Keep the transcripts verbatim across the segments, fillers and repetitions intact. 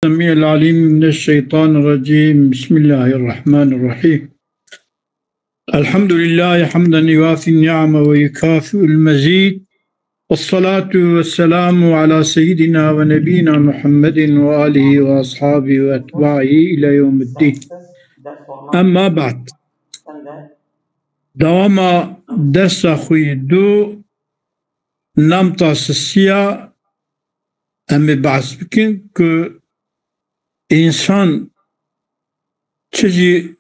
السميع العليم من الشيطان الرجيم. بسم الله الرحمن الرحيم. الحمد لله حمدا يوافي النعم ويكافئ المزيد. والصلاة والسلام على سيدنا ونبينا محمد وآله وأصحابه وأتباعه إلى يوم الدين. أما بعد. Dewama dersa xwe yê du, namta sisiya, em ê behs bikin ku însan çi jî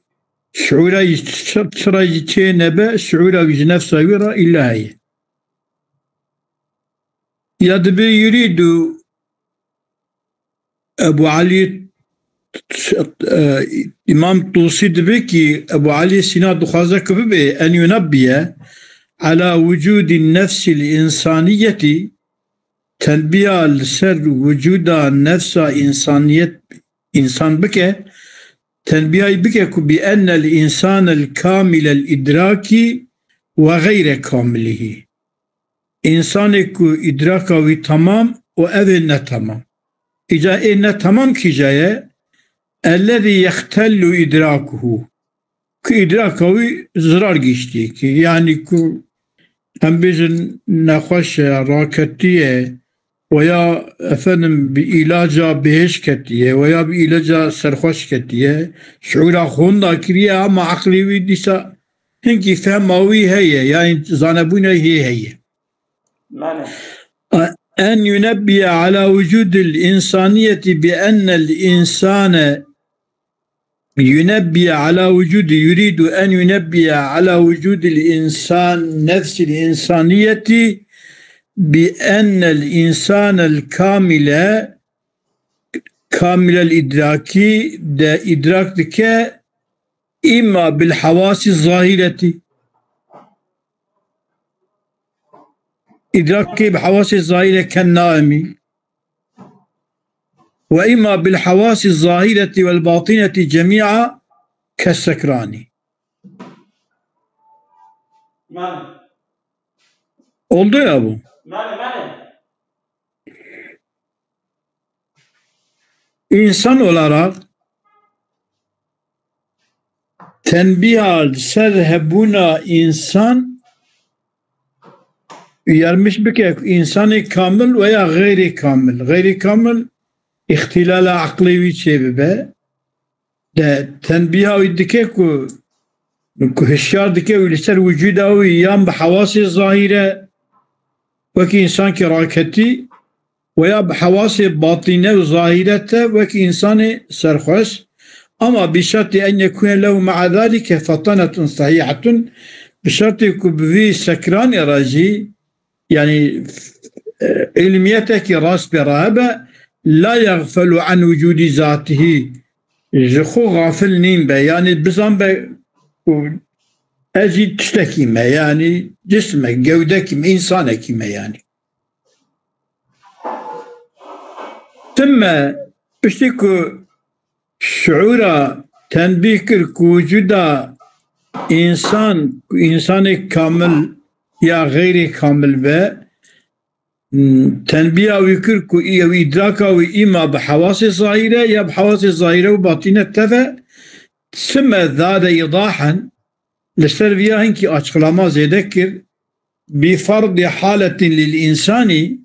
şiûra yî çi, çira jî çê nebe, şiûra wî ji nefsa wî re îlla heye. Ya dibê yurîdu Ebu Elî, e, Îmam Tûsî dibe kî Ebu Elî Sîna dixwaze ku bibe en yunebbiye ala wucûdî nefsîl însaniyetî, tenbiya li ser wucûda nefsa însaniyet, însan bike, tenbiyayî bike ku bi ennel însanel kamilel îdrakî we xeyre kamilihî. Însanê ku îdraka wî temam û ev ê ne temam. Îca ê ne temam kîja ye? Ellezî yextellu îdrakuhu. Ku îdraka wî zirar gihiştiye kî. Yanî ku em bêjin nexweş e, raketiye, weya efendim bi îlaca bihêş ketiye, weya bi îlaca serxweş ketiye, şiûra xwe winda kiriye, ama eqlê wî dîsa hinkî fehma wî heye, yanî zanebûna wî heye. Mane. En yunebbiye ala wucudil insaniyeti bi ennel insane yunebbiye ala wucudi, yuridu en yunebbiye ala wucudil insan, nefsil insaniyeti bi ennel insanel kamile, kamilel idraki de idrak dike, imma bil hawasi zahireti. İdrakê bi hewasê zahîre ken naemî. Ve îma bil hewasî zahîretî wel batînetî cemî'a kes sekrani. Mane. Oldu ya bu. Mane, mane. İnsan olarak tenbiha li ser hebûna însan uyarmış bike ku însanê kamil veya xeyrê kamil, xeyrê kamil îxtîlala eqlê wî çêbibe, de tenbiha wî dike ku, ku hişyar dike wî li ser wicûda wî yan bi hewasê zahîre, wekî însankî raketî, weya bi hewasê batîne û zahîre te wekî însanê serxweş, ama bi şertî en yekûne lehu ma'a zalike fatanetun sahîhetun, bi şertê ku bi vî sekranê re jî, yanî, e, îlmiyetekî rast pê re hebe, la yexfelu an wucûdî zatihî, ji xwe xafil nîn be, yanî bizan be ku ez jî tiştekî me, yanî cismek, gewdekî me, însanekî me yanî. Tim me, piştî ku şiûra tenbîh kir ku wicûda însan, ku însanê kamil ya xeyrê kamil be, tenbîha wî kir ku ew îdraka wî îma bi hewasê zahîre ya bi hewasê zahîre û batîne teve, sime zade îdahen, li ser viya hinkî açıklama zêde kir, bi ferdî haletin lil însanî,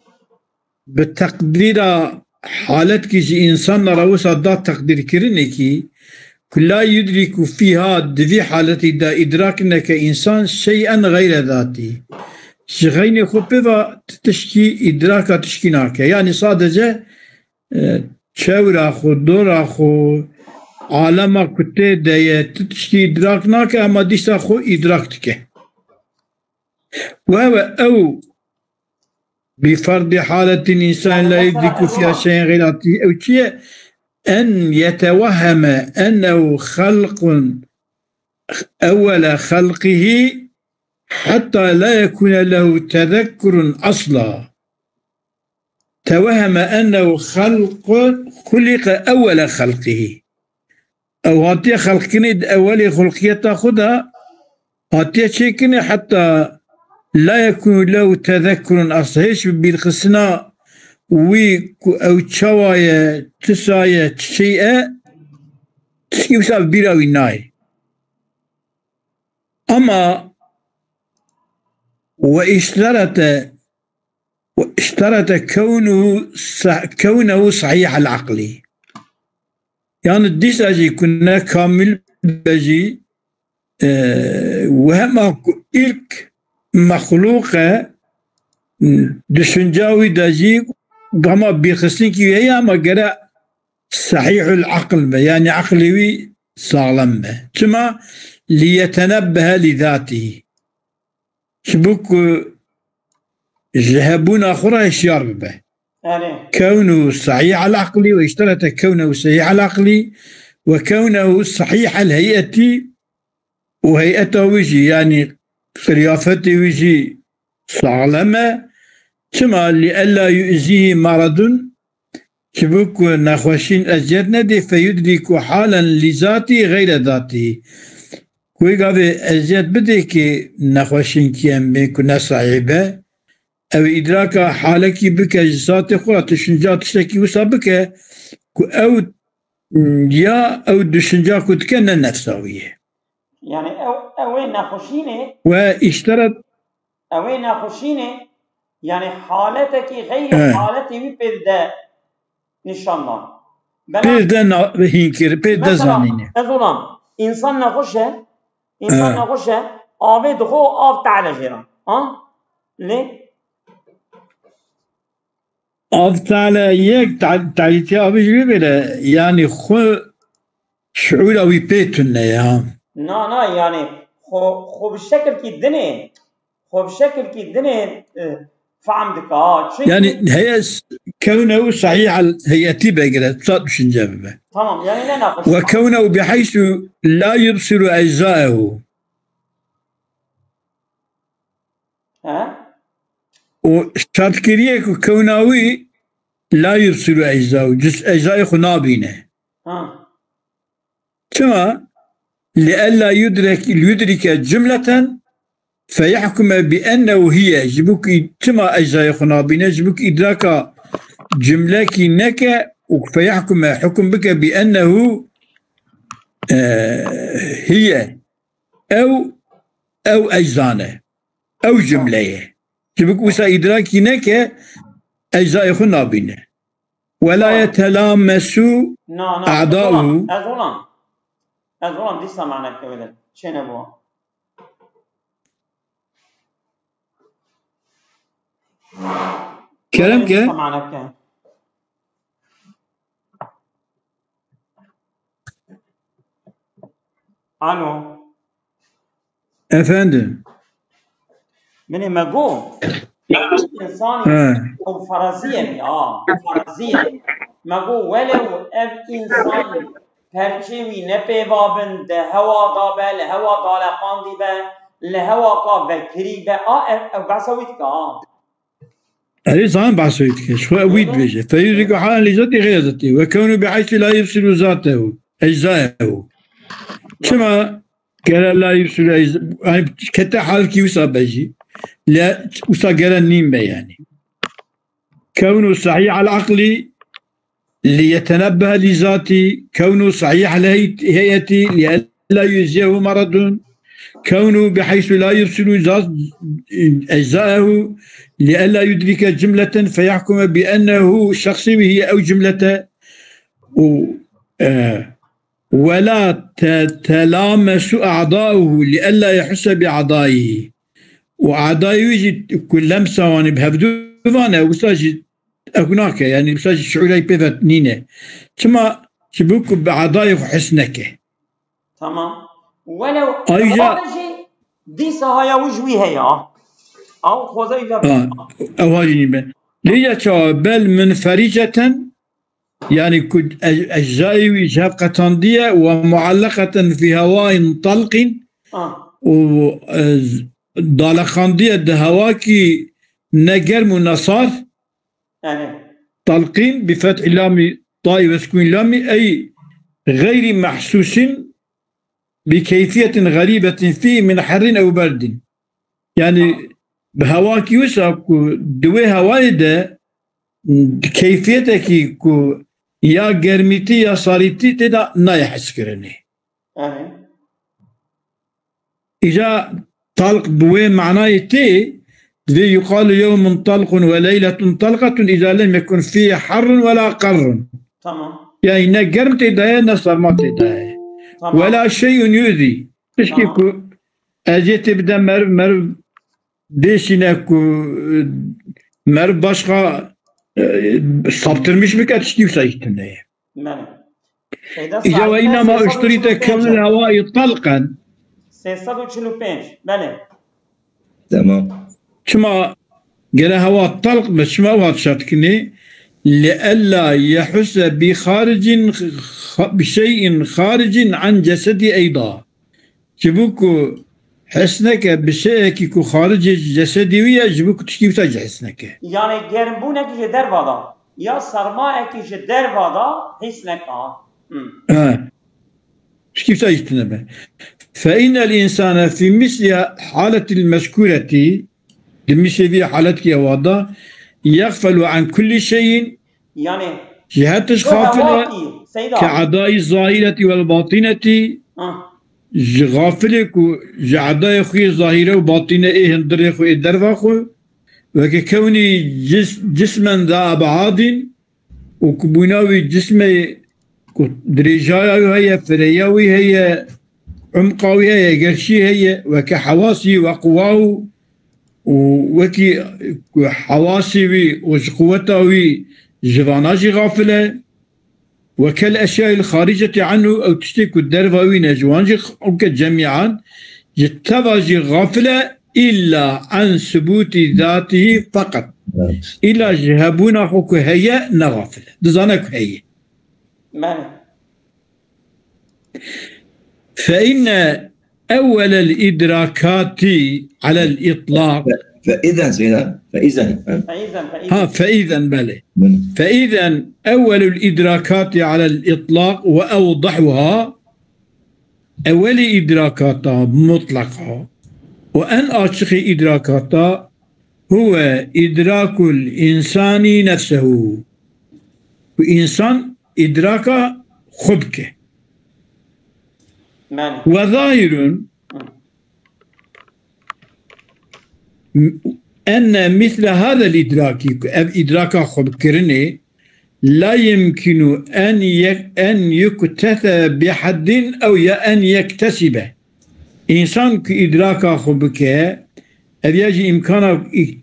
bi teqdîra haletkî ji însan re wisa da teqdîrkirinekî, ku la yudrîku fîha, di vî haletî de îdrak neke însan şey'en xeyre zatî. Ji xeynê xwe pê ve ti tişkî îdraka tişkî nake. Yanî sadece, e, çewra xwe, dora xwe, alema ku tê de ye, ti tişkî îdrak nake, ema dîsa xwe îdrak dike. Wewe ew bi ferdî haletin însan la yudrîku fîha şey'en xeyre zatî. Ew çi ye? En yetewehheme ennehu xelqun ewwele xelqihi hetta la yekûne lehu tezekkurun asla. Tewehheme ennehu xelqun xuliqe ewwele xelqihi. Ew hatiye xelqkirinê di ewelê xulqiyeta xwe de hatiye çêkirinê heta la yekûnu lehu tezekkurun asla, hêç bi bîrxistina wî ku ew çawa ye, tisa ye, çi şey e, tişkî wisa bi bîra wî nayê. Ama we îşterete, we îşterete kewnu se-, kewnehu sehîh el eqlî. Yani dîsa jî ku ne kamil be jî, e, wehma ku ilk mexlûq e, düşünca wî de jî gama bîrxistinkî wî heye ama gere sehîhul eql be, yani eqlê wî saxlem be. Çima? Liyetenebbehe li zatî. Ji bo ku ji hebûna xwe re hişyar bibe. Erê. Kewnu sehîh el eqlî we îşterete kewnehu sehîh el eqlî we kewnehu sehîh el heyetî û heyeta wî jî, yanî qiyafetê wî jî saxlem e. Çima? Li ella yu'zîhî meredun, ji bo ku nexweşîn eziyet nedê, feyudrîku halen li zatî xeyre zatî. Ku wê gavê eziyet bidê ki nexweşîn ki em bê ku ne sahîb e, ew îdraka halekî bike ji zatê xwe re, tu şinca tiştekî wisa bike ku ew, ya ew düşünca ku dike ne nefsa wî ye. Yani ew, ew ê nexweşînê We îşteret Ew ê nexweşînê, yani haletekî xeyrî Eh. haletê wî pê dide nîşandan. Bela Pê de na-, hîn kir, pê de mesela, zanîne. Ez olan, însan nexweş e, însan Eh. nexweş e, avê dixwe, av tehle jê re. Ha? Lê Av Teala yek, ta-, talîtiya avê jî wê bêle, yani xwe şuura wî pê tune ya. Na, na, yani xwe, xwe bi şekilkî dinê, xwe bi şekilkî dinê, e, fehm dike, ha. Çünkü Yani heye s-, kewnehu sahîh el heyetî begire, sat düşünce bibe. Tamam, yani ne nexweş. Ve kewnehu biheysu la yubsiru eczaehu. He? Û şertkiriyê ku kewna wî la yubsiru eczaehu, cüz eczayê xwe nabîne. Ha. Çima? Li ella yudrek-, yudrike cumleten feyahkume bi ennehu hiye. Ji bo ku çima eczayê xwe nabîne? Ji bo ku îdraka cumlekî neke û feyahkume, hukum bike bi ennehu, e, hiye. Ew, ew eczane. Ew cumle ye. Ji bo ku wisa îdrakî neke, eczayê xwe nabîne. Wela yetelamesu Na, na, ez a'da'u. olan, ez olan. Ez olan dîsa maneke wê de. Çênebû. Kerem ke. Dîsa maneke. Alo. Efendim. Binê me got, însanî He. ew faraziye ya, faraziye. Me got, welew ev însan perçê wî ne pêva bin, di hewa da be, li hewa daleqandî be, li hewa ka vekirî be, a ev, ev behsa wî dike, a. Erê, zanim behsa wî dike. Ji xwe wî dibêje. Feyûzî ku halen lî zatî xeyr zatî. Ve kewnu bi heysu la yubsiru zatehu. Eczaehu. Çima gere la yubsiru ecza-, yani kete halkî wisa be jî. Le wisa gere nîn be yani. Kewnu sahîh el aqlî Liyetenebbehe li zatî, kewnu sahîh el heyetî, liella yuziyehu meredun, kewnu biheysu la yufsilu zat-, eczaehu, liella yudrike cumleten feyahkume bi ennehu şexsî ve hiye ew cumlete û, e, wela te-, telamesu a'dauhu liella yehuse bi a'daihi. Û a'dayê wî jî ku lemsa wanî bi hevdu vane, wisa jî ew nake, yani wisa jî şuurey pê ve nîne. Çima? Ji bo ku bi adayê xwe his neke. Tamam. Welew Ayrıca ew jî dîsa haya wî ji wî heye. Ew xweza wî ve Ha, ew ha jî nîme. Lê ya çawa bel munfericeten, yani ku ej-, eczayê wî ji hev qetandiye, ve muallaqeten fî hewain talqîn, Ha. û, e, z-, daleqandiye di hewakî ne germ û ne sar, Yani. Talqîn bi fethî lamî taî ve sukûnî lamî ey xeyrî mehsûsîn bi keyfiyetin xerîbetin fî min herrin ew berdin. Yani Tamam. bi hewakî wisa ku di wê hewayê de keyfiyetekî ku ya germîtî ya sarîtî tê de nayê hezkirinê. Erê. Îca talq bi wê manayê tê, divê yuqalu yewmun talqun ve leyletun talqatun îca lem yekun fî harrun ve la qarrun. Tamam. Yani ne germ tê de ye, ne serma tê de ye. Tamam. Ve la şey'un yu'zî. Tişkî Tamam. ku eziyetê bide meriv, meriv bêşîne ku, e, meriv başqa, e, saptirmiş bike, tiştî wisa îhtine ye. Belê. Şeyda Îca ve saete înema sê sed û çil û pênc uşturîte e. Kewnin hewayî talqen. Sê sed û çil û pênc. Belê. Tamam. Çima gere hewa talq be, çima ew hat şart kinê? Li ella yehuse bi xaricin xa-, bi şey'in xaricin an cesedî eyda. Ji bo ku his neke bi şeyekî ku xaricê ji cesedê wî ye, ji bo ku tiştî wisa jî his neke. Yani germbûnekî ji derva da ya sermayekî ji derva da his neka. Hmm. He. Tiştî wisa jî tune be. Fe innel însane fî misli haletil mezkûretî, di misli vî haletkî ewa da, yexfelu an kullî şeyin, Yani ji her tişt xafil e, ke edayî zahîretî wel batînetî, Ah. ji xafilê ku ji edayê xwe yê zahîre û batîne ê hindirê xwe ê derva xwe, weke kewnî cis-, cismen da ebadîn, û ku bûna wî cismê ku dirêjaya wî heye, fireya wî heye, umqa wî heye, gerşî heye, weke hewasî, we quwa û, û wekî ku hewasî wî û ji quweta wî ji vana jî xafil e. Wekel eşyayil xaricetî anhu, ew tiştê ku derva wî ne ji wan jî xewke cemîan, ji teva jî xafil e, îlla an subûtî zatihî feqet. Evet. Îlla ji hebûna xwe ku heye, ne xafil e. Dizane ku heye. Belê. Fe inne ewwelel îdrakatî alel îtlaq. Fe, fe izen Seyda, fe izen. Fe izen, fe izen. Ha, fe izen, belê. Belê. Fe izen ewwelul îdrakatî alel îtlaq ve ewdahuha. Ewwelî îdrakata mutlaqa û en açixî îdrakata huwe îdrakul însanî nefsehu. Ku însan îdraka xwe bike. Belê. Ve zahirun enne misle hadel îdrakî, ku ev îdraka xwe bikirinê, la yimkinu en yek-, en yuktese bi heddin ew ya en yektesibe. Însan ku îdraka xwe bike, ev ya jî îmkana,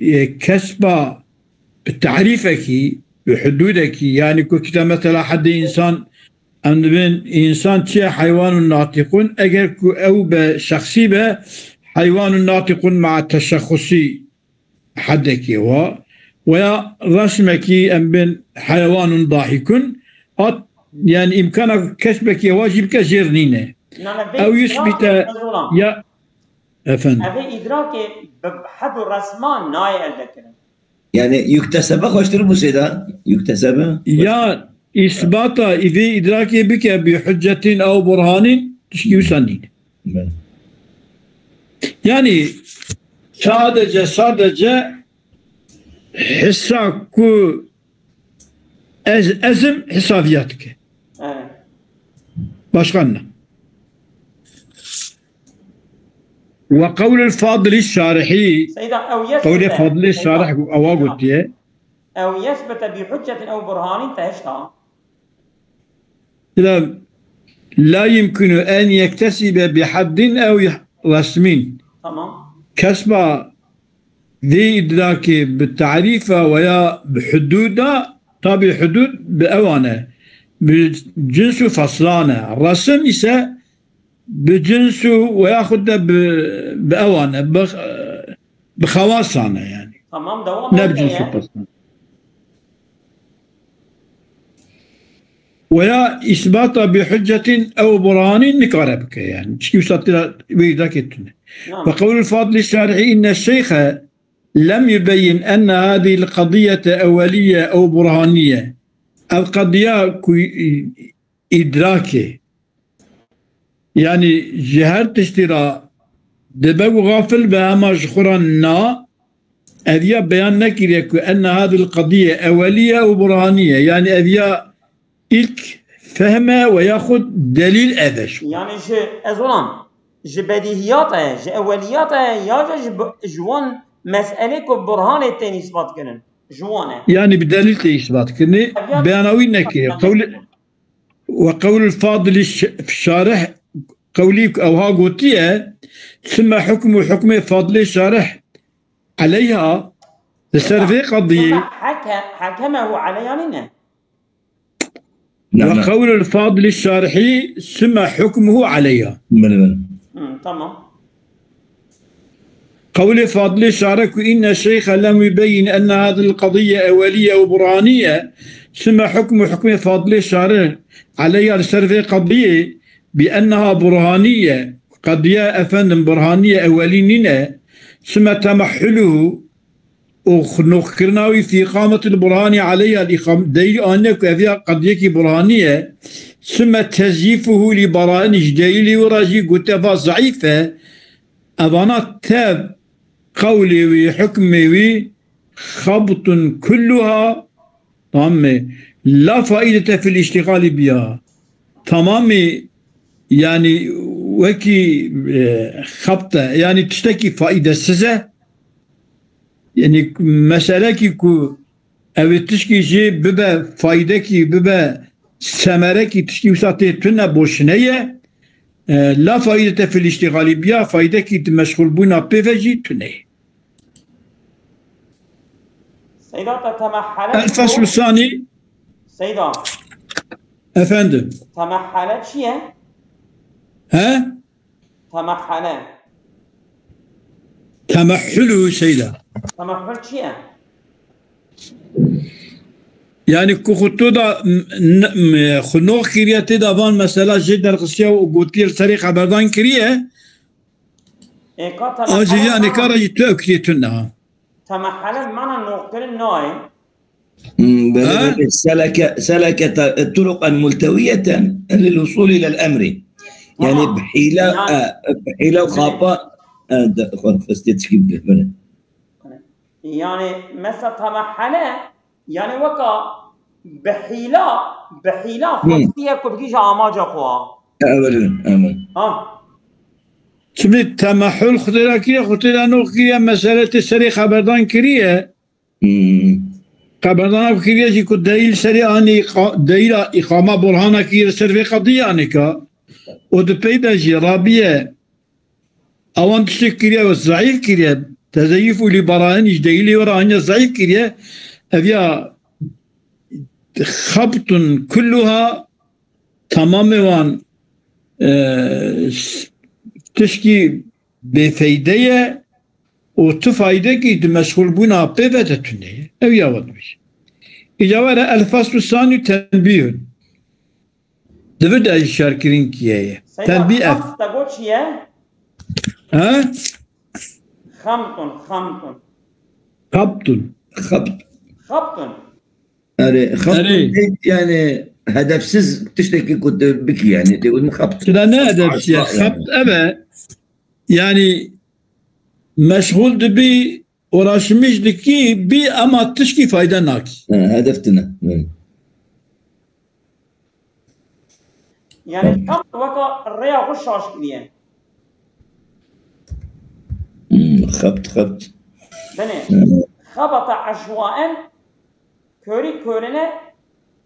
e, kesba bi tarîfekî, bi hudûdekî, yanî ku kî te mesela hedê însan, em dibên însan çi ye, heywanun natîqun, eger ku ew be şexsî be, heywanun natîqun maa teşexxusî hedekê wa, weya resmekî em bên heywanun dahîkun, at, yanî îmkana ku kesbekî wa jî bike jêr nîne. Nane vê Ew îdrakê yusbîte Feyzolan. Ya, efendim. Evê îdrakê bi hed û resman nayê eldekirin. Yani yüktesebe hoştur bu şeyda. Yüktesebe. Ya îsbata îdî îdrakê bike bi hüccetin ew burhanin, tişkî wisa nîne. Evet. Yani sadece, sadece hissa ku ez, ezim hesabiyat ke. Evet. Başka ne? Ve qewlul Fadilî Şarihî, Seyda, ew yesbite, qewlê Fadilê Seyda. Şarih ewa gotiye. Ew yesbite bi hüccetin ew burhanin te hişta. La, la yumkinu en yektesibe bi haddin ew resmin. Tamam. Kesba vê îdrakê bi tarîfa weya bi hudûda, tabî hudûd bi ewan e, bi cins û feslan e. Resim îse bi cins û weya xwe de bi, bi ewan e, bi, bi xewasan e yani. Tamam, devam Ne bi cins û feslan. Weya îsbata bi hüccetin ew burhanî nikare bike yani. Çikî wisa tira wê îdrakê tune. Tamam. Ve qewlul Fadilî Şarihî inne şeyhe lem yubeyyin enne hadîl qediyete ewweliye ew burhaniye. Ev qediya ku î-, îdrakê. Yani ji her tiştî ra dibe ku xafil be, hema ji xwe ra na, ev ya beyan nekiriye ku enne hadil qediye eweliye û burhaniye. Yani ev ya ilk fehme ve yaxud delîl ev e ji xwe. Yani ji, ez olan, ji bedîhiyat e, ji eweliyat e, ya jî ji bi-, ji wan meselê ku burhanê tên îsbat kirin, ji wan e. Yani bi delîl tê îsbat kirinê, Ev ya beyana wî nekiriye. Qewli, ve qewlul fadilî ş-, şarih, qewlî ku ewha gotiye, sümme hukmu hukmê fadilê şarih aleyha, li ser vê qediyê. Heke-, hekemehu aleyha nîne. Ve qewlul fadilî şarihî sümme hukmuhu aleyha. Belê, belê. Hı, tamam. Qewlê Fadilê Şare ku inne şeyxe lem yubeyyin enne hadil qediye eweliye û burhaniye, sümme hukmu hukmê Fadilê Şare aleyha li ser vê qediyê bi enneha burhaniye, qediye efendim burhaniye ewelî nîne, sümme temehhuluhu, û xinoxkirina wî fî îqametil burhanî aleyha, îqam-, delîl aniye ku ev ya qediyekî burhanî ye, sümme tezyîfuhu lî barahinî, ji delîlê wî re jî gote va zeîf e, evana tev qewlê wî, hukmê wî xebtun kulluha, tamam mı? La faidete fil iştigali biha. Tamamî, yani wekî, e, xebte, yani tiştekî faidesiz e. Yani meselekî ku ew ê tişkî jê bibe faydekî, bibe semerekî, tişkî wisa tê tune boşine ye. E, la faidete fil iştigali biha, faydekî di meşxulbûna pê ve jî tune ye. Seyda te temehhele El çi faslu bû? Sani. Seyda. Efendim. Temehhele çi ye? He? Temehhele. Temehhulu Seyda. Temehhul çi ye? Yani ku xwe tu da m-, n-, m-, xwe nox kiriye tê da van mesela jê derxistiye û gotiye li serê xeberdan kiriye. Ê ka A jî temehhele yani mana, kara jî tu ew kiriye tune ha. Temehhele mana noxkirin nayê. Hmm, belê, Ha? belê. Seleke, seleke ta-, turuqan multewiyeten lil wusul ilel emri. Yani Tamam. bi hîla, Yani e, bi hîla û xapa, e, de, xwe festê tişkî bide, belê. Yani mesela temehhele, yani weka bi hîla, bi hîla Hı. xwestiye ku bigihîje amaca xwe. Evet, evet. Ha. Çimî temehhul xwe tê re kiriye, xwe tê re nox kiriye, mesele tê serê xeberdan kiriye. Hmm. Xeberdana kiriye jî ku delîl serê anî qa-, delîla îqama burhana kiriye ser vê qedî anîka. Û di pey de jî rabiye Ewan tiştek kiriye ve zeîf kiriye. Tezeyif û lî barahin îş delîlê we re aniye zeîf kiriye. Ev ya xebtun kulluha tamamê wan, e, s-, tişkî bêfeyde ye û tu faydekî di meşxulbûna pê ve de tune ye. Ev ya we dibêje. Îca were el faslu sani tenbîhun. Di vir de jî şerkirin kiye ye. Seyda, tenbî ev. Xemt te got çi ye? He? Xemtun, xemtun. Xabtun. Xabt. Xabtun. Erê, xabt Erê. Yani hedefsiz tiştekî ku tu bikî yani. Te win xabt. Çira ne hedefsiz ya? Yani. Xabt ev e. Yani meşgul dibî, uğraşmış dikî bî ama tişkî fayda nakî. He, hedef tune. Hı. Yani tam weka rêya xwe şaş kiriye. Hmm, xebt, xebt. Bene, Evet. Xebata eşwaen, körî körüne,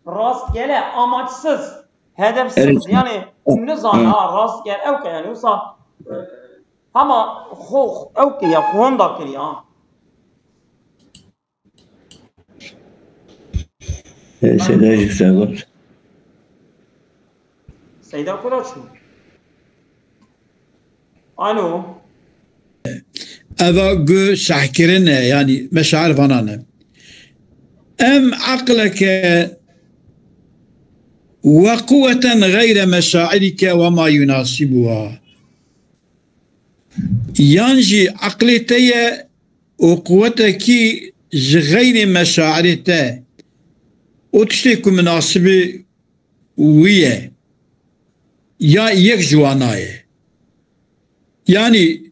rastgele, amaçsız, hedefsiz. Evet. Yani nizan ha rastgele, ew ke yani wisa, e, hema xwe, ew ke ya xwe honda kiriye ha. E, Seyda jî qise got. Seyda kura çû? Alo. Eva gu şehkirin e, yani meşair vanan e. Em eqleke ve quwweten gayre meşairike ve ma yunasibuha. Yan jî eqlê te ye û quwetekî ji xeyrê meşairê te û tiştê ku minasibî wî ye ya yek ji wana ye. Yanî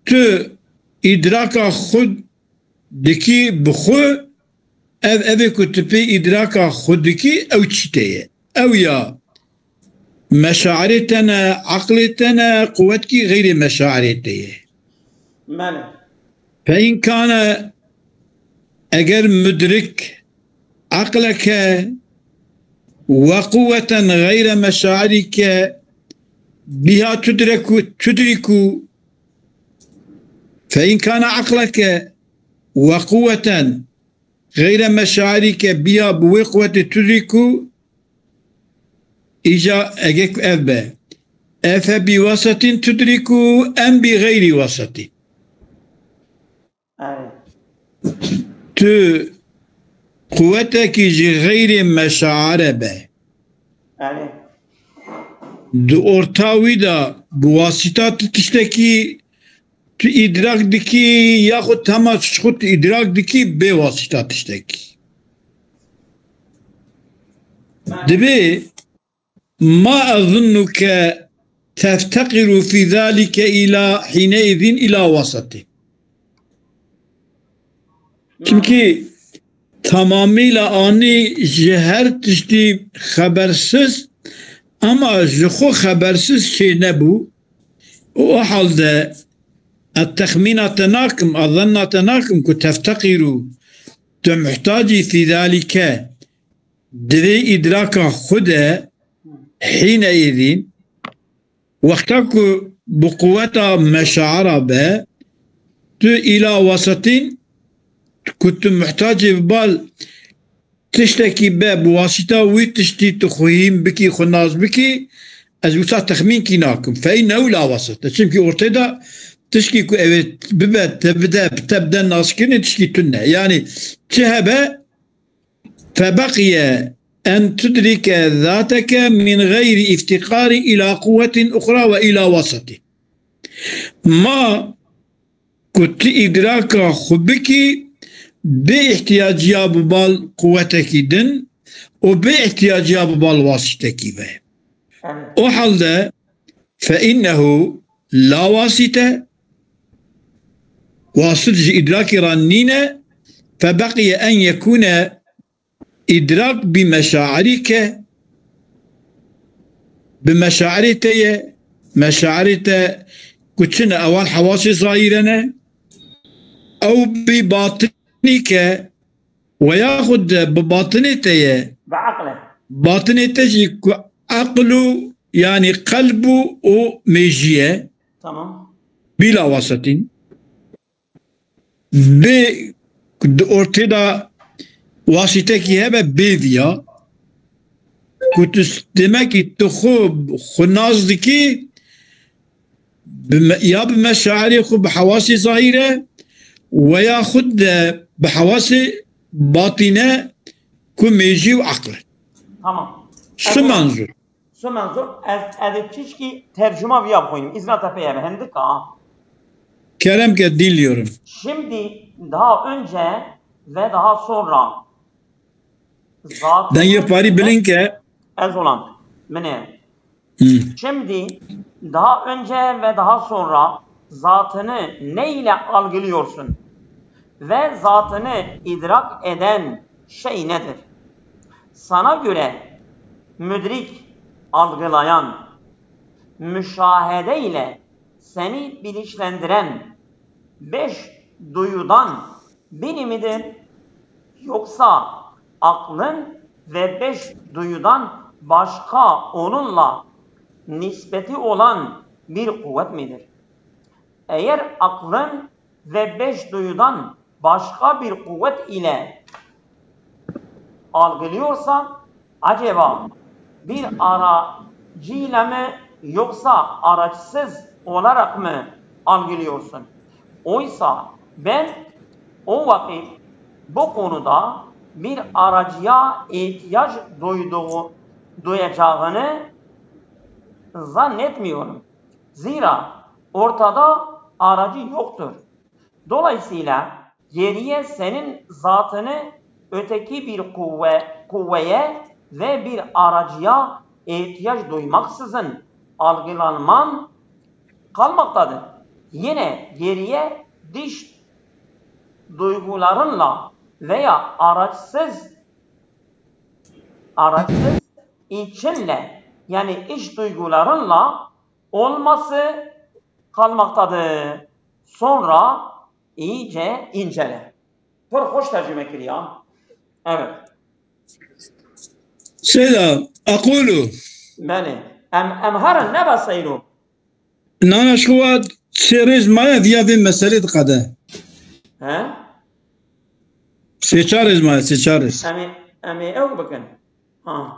tu îdraka xwe dikî bi xwe, ev evê ku tu pê îdraka xwe dikî, ew çi te ye? Ew ya meşairê te ne, eqlê te ne, quwetkî xeyrê meşairê te ye. Mele. Fe in kane, eger mudrik, eqleke we quwweten xeyre meşairîke biha tudreku, tudriku, fe in kane eqleke we quwweten xeyre meşairîke biha bi wê quwetê tudriku, îca ege ku ev be, efe bi wesetin tudriku em bi xeyrî wesetin. Evet. Tu quwetekî ji xeyrê meşaire be. Evet. Di orta wî de bi wasîta tu tiştekî tu îdrak dikî, yaxud hema ji xwe tu îdrak dikî bê wasîta tiştekî. Divê ma ezunnuke tefteqiru fî zalike ila hîne îzîn ila wasatî. Çimkî tamamîla anî ji her tiştî xebersiz, ama ji xwe xebersiz çê nebû. Û o halde ez texmîna te nakim, ez zenna te nakim ku tefteqîrû, tu muhtacî fî zalîke, divê îdraka xwe de hîne êdîn, wexta ku bi quweta meşaira be, tu îla wasatîn, ku tu muhtacê bi bal tiştekî be, bi wasîta wî tiştî tu xwe hîn bikî, xwe nas bikî, ez wisa texmînkî nakim. Fe innehu la wasite. Çimkî ortê de tişkî ku ew ê bibe, te bide, te bide naskirinê tişkî tune. Yanî çi hebe, febeqiye en tudrike zateke min xeyrî îftîqarî îla quwetin uxra ve îla wasitî. Ma ku tu îdraka xwe bikî bê îhtiyaciya bi bal quwetekî din û bê îhtiyaciya bi bal wasîtekî ve. O halde fe innehu la wasite, wasit ji îdrakî re nîne, febeqiye en yekûne îdrak bi meşairî ke, bi meşairê te ye, meşairê te ku çi ne, ewan hewasê zahîre ne, ew bi batinî ke, we yaxud de bi batinê te ye, bi eqle. Batinê te jî ku eql û, yanî qelb û, û mêjî ye. Tamam. Bîla wasetîn. Bê di ortê de wasîtekî hebe bê viya, ku tu s-, demekî tu xwe, xwe nas dikî, bi me-, ya bi meşairê xwe, bi hewasê zahîre, we ya xwe de bi hewasê batîne ku mêjî û eql e. Tamam. Su manzur. Su manzur, ez, ez ê çişkî tercuma viya bixwînim. Îzna te pê ye, hindika. Kerem ke, dinliyorum. Şimdi, daha önce ve daha sonra. Zatını Dengê parî bilind ke. Ez olan. Min ê. Hı. Şimdi, daha önce ve daha sonra zatını ne ile algılıyorsun? Ve zatını idrak eden şey nedir? Sana göre müdrik, algılayan, müşahede ile seni bilinçlendiren beş duyudan biri midir? Yoksa aklın ve beş duyudan başka onunla nispeti olan bir kuvvet midir? Eğer aklın ve beş duyudan başka bir kuvvet ile algılıyorsa, acaba bir aracıyla mı yoksa araçsız olarak mı algılıyorsun? Oysa ben o vakit bu konuda bir aracıya ihtiyaç duyduğu, duyacağını zannetmiyorum. Zira ortada aracı yoktur. Dolayısıyla geriye senin zatını öteki bir kuvve-, kuvveye ve bir aracıya ihtiyaç duymaksızın algılanman kalmaktadır. Yine geriye dış duygularınla veya araçsız, araçsız içinle, yani iç duygularınla olması kalmaktadır. Sonra iyice incele. Pir xweş tercüme kiriye. Evet. Seyda, aqulu. Belê. Em, em herin nebe seyro. Nana şuwa çê rêz maye viya vê meselê diqede. He? Sê çar rêz maye, sê çar rêz. Em ê, em ê ew bikin. Ha.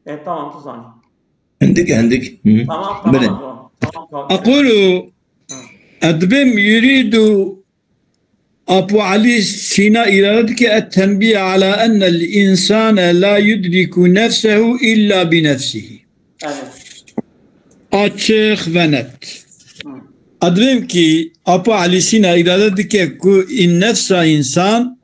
E, tamam, tu zanî. Hindik, hindik. Hı. Tamam, tamam. Belê. Tamam, tamam, tamam. Aqulu, ez dibêm yuridu Apo Elî Sîna îrade dike et tenbîh ala enne l-însane la yudriku nefsehu illa bi nefsihi. Evet. Açık ve net. Hı. Ez dibêm ki Apo Elî Sîna îrade dike ku in nefsa insan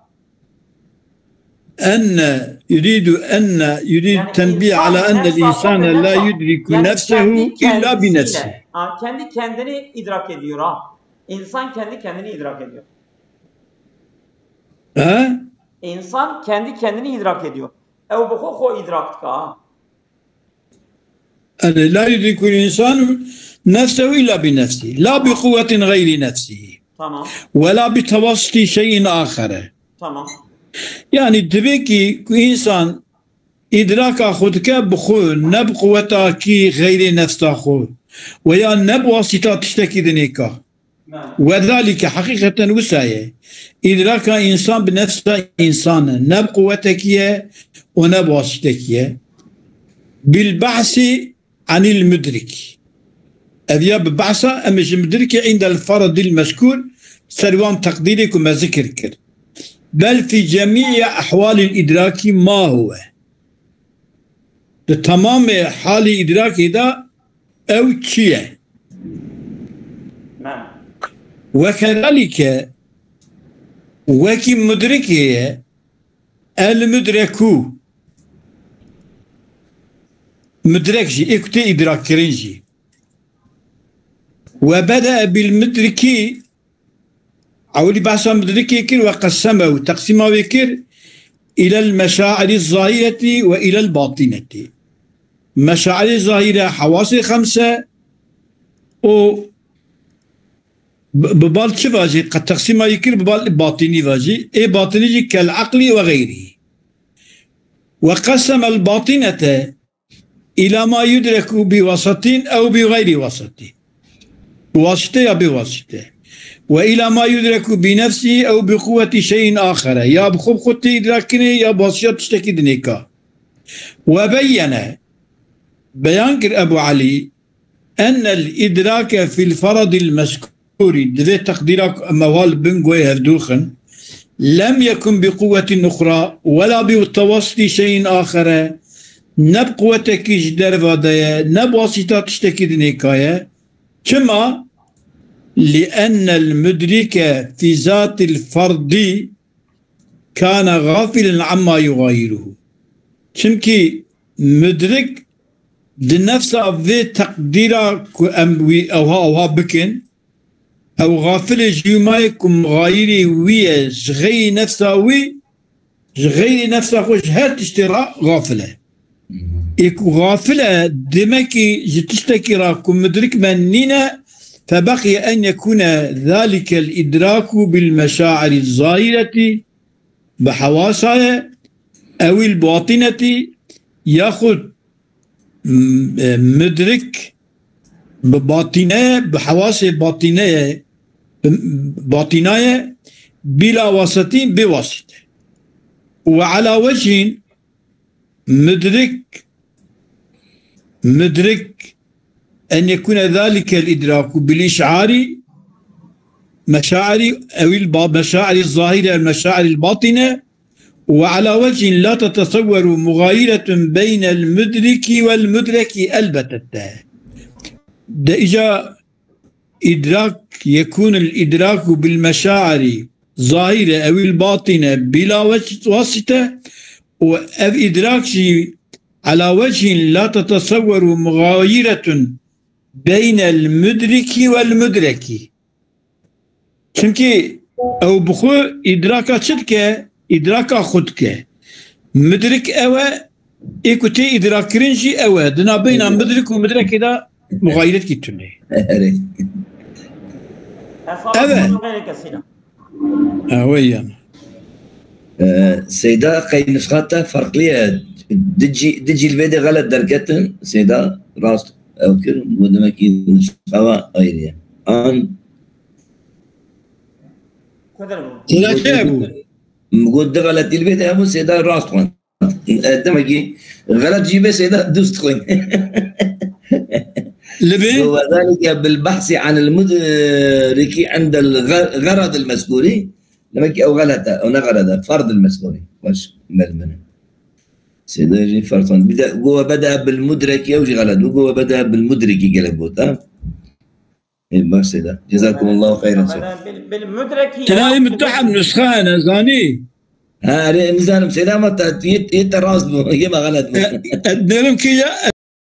enne yuridu enne yuridu Yani tenbîh insan ala enne nefsa l-însane nefsa. La yudriku Yani nefsehu kendi illa bi kendisiyle. nefsihi. Ha, kendi kendini idrak ediyor ha. İnsan kendi kendini idrak ediyor. He? İnsan kendi kendini idrak ediyor. Ew bi xwe xwe idrak dike ha. Yani, la yudriku l-însanu nefsehu illa bi nefsihi. La bi quwwetin gayri nefsihi. Tamam. Ve la bi tevasiti şeyin axere. Tamam. Yani, divê ki ku insan idraka xwe dike bi xwe, ne bi quweta ki xeyrê nefsa xwe. Ve ya ne bi wasita tiştekî dinê ka. Belê. Ve zalike, heqîqeten wisa ye. Îdraka insan bi nefsa insan e. Ne bi quwetekî ye û ne bi wasitekî ye. Bil bahsi anil mudrik. Ev ya bi bahsa em ji mudrikê indel faradil mezkur ser wan teqdîrê ku me zikir kir. Bel fi cemî ehwalil îdrakî ma huwe. Di temamê halê îdrakê de ew çi ye? Belê. Wekedalike wekî mudrikê ye, el mudreku. Mudrek jî, ê ku tê îdrakkirin jî. We bede bil mudrikî, ewilî behsa mudrikê kir, we qeseme û teqsîma wê kir, ilel meşairî zahireti ve ilel batineti. Meşairê zahîre hewasê xemse û bi, bi bal çi vajî? Qe-, teqsîma yî kir bi bal batînî vajî. Ê batînî jî kel eqlî ve xeyrî. Ve qesemel batînete ila ma yudreku bi wasatin ew bi xeyrî wasatin. Bi wasite ya bi wasite. Ve ila ma yudreku bi nefsî ew bi quwweti şeyin axere. Ya bi xwe bi xwe tê îdrak kinê ya bi wasita tiştekî dinê ka. Ve beyyene, beyan kir Ebu Elî, ennel idrake fil faradil mezkuri, di vê teqdîra ku em heval bin guhê hevdûxin, lem yekun bi quwwetin uxra, wela bi tewasiti şeyin axere, ne bi quwetekî ji derva de ye, ne bi wasîta tiştekî dinê ka ye. Çima? Li ennel mudrike fi zatil fardî kana gafilen amma yugayiruhu. Çimkî mudrik di nefsa vê teqdîra ku em wî ewha ewha bikin, ew gafilê ji wî mayê ku muxayirê wî ye, ji xeyrî nefsa wî, ji xeyrî nefsa xwe ji her tiştê re gafil e. Ê ku gafil e, demekî ji tiştekî re ku mudrik me nîne, febeqiye en yekûne zalikel idraku bil meşairî zahireti bi hewasa ye, ewil batineti, yaxud m-, e, mudrik bi batîne ye, bi hewasê batîne ye, bi batîna ye, bila wasetî, bê wasîte. Ve ala wecîn mudrik, mudrik en yekûne zalikel idraku bil iş'arî meşairî ewil ba-, meşairî zahîre el meşairî batîne ve ala wecîn la tetesewweru mugayiretun beynel mudriki vel mudreki elbetette. De îca idrak yekûnil idraku bil meşairî zahîre ewil batîne bila wes-, wasîte û ev idrak jî ala wecîn la tetesewweru mugayiretun beynel mudriki vel mudreki. Çimkî Ew bi xwe îdraka çi dike? Îdraka xwe dike. Midrik ew e, ê ku tê îdrakkirin jî ew e. Di navbeyna midrik û midrekê de muxayiletkî tune. Erê. Evet. Xeyreke Seyda. Ew e yani. Ee, Seyda qey nusxa te farklı ye. Di cî, di cî li vê de xelet derketin. Seyda rast ew kir. Bu demek ki nusxa ve ayrı ye. An Ku der bû? Seyda çi hebû? Min got di xeletî li vê de hebû, Seyda rast xwend. E, demek ki xelet jî bê, Seyda dust xwend. Li vê وذلك بالبحث عن المدرك عند الغرض المذكور. Demek ki ew xelet e, ew ne xelet e. Ferd المذكور. Baş, mel min. Seyda jî ferd xwend. Bir de go وبدأ بالمدرك, ew jî xelet. Go وبدأ بالمدرك gelek got, ha? Ê, baş Seyda. جزاكم الله خيرا. Bil, bil mudreki Tenayê min tu heb nusxa hene, zanî? Ha, erê, nizanim, Seyda, ama te, yê, yê te rast bû, yê me xelet bû. Derim ki ya,